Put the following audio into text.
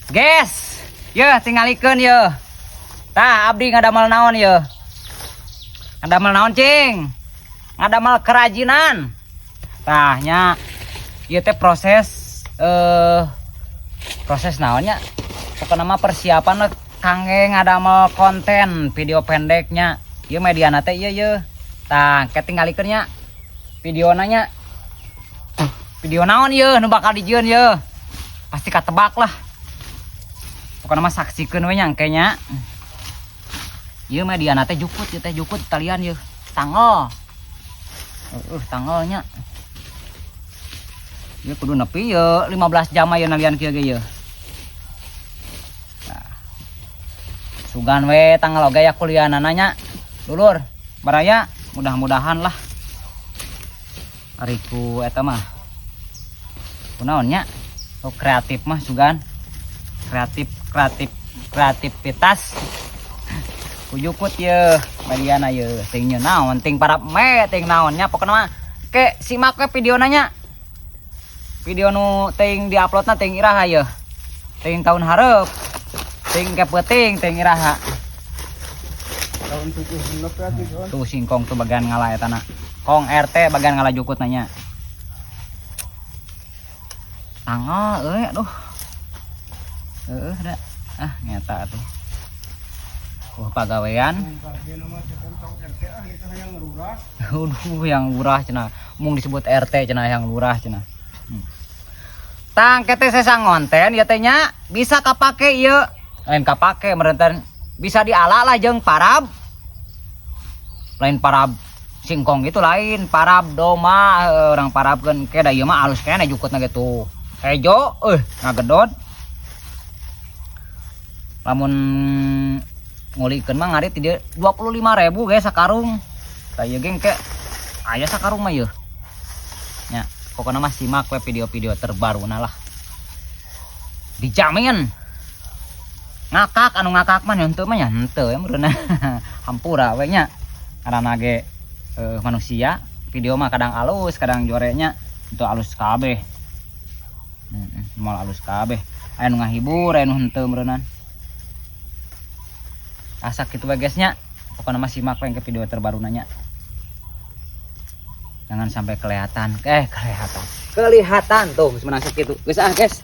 Guys, ye tingalikeun ye. Tah, abdi ngadamel naon ye? Ngadamel naon, cing? Ngadamel kerajinan. Tah nya, ieu teh proses proses naonnya? Pokokna mah persiapan lah kangge ngadamel konten video pendeknya. Ieu mediana teh ieu ye. Tah, ke tingalikeun nya. Videona nya. Video naon ye nu bakal dijieun ye? Pasti katebak lah. Pokoknya mah saksikeun we nya engke nya. Ieu mediana teh jukut, ieu teh jukut talian ieu. Tanggal. Heeh, tanggalnya. Ieu kudu nepi ye 15 jam ieu nalian kieu ge ieu. Nah. Sugan we tanggal oge ya kuliahnana nya. Dulur, baraya, mudah-mudahan lah. Ari ku eta mah. Kunaon nya? Oh, kreatif mah sugan. Kreatif, kreatif, kreativitas. Ku jukut ye mediana ye, ting nyeun naon, ting parab me, ting naonnya, pokokna mah ke simak we videona nya. Video nu ting diuploadna ting iraha ye? Ting tahun hareup. Ting ke peuting ting iraha. Tahun 7 genep ya tuh. Tuh singkong tuh bagian ngala eta na. Kong RT bagian ngala jukut nanya. Tanggal euy, aduh. Heeh da. Ah, nyata tuh. Wah, pagawean. RT ah itu yang lurah. Aduh, yang lurah cenah. Mung disebut RT cenah, yang lurah cenah. Tang kete sesa ngonten ya teh nya bisa kapake ieu. Lain kapake merenten, bisa diala lah jeung parab. Lain parab singkong gitu, lain parab doma, orang parabkeun ke da ieu mah alus keneh jukutna gitu. Hejo ngagedot. Lamun ngulikeun mah ngarit di dieu 25.000 guys sakarung. Tah, ieu ge engke aya sakarung mah yeuh. Nya, pokoknya mah simak we video-video terbaru lah. Dijamin ngakak, anu ngakak mah henteu mah nya henteu ya meureunna. Hampura we nya. Karena ge manusia, video mah kadang alus, kadang joreknya itu alus kabeh. Heeh, moal alus kabeh. Aya nu ngahibur, aya nu henteu meureunnan. Asa kitu we guys nya. Pokoknya mah simak we ke video terbaru nanya. Jangan sampai kelihatan, kelihatan. Kelihatan tuh geus menang sakitu. Geus ah guys.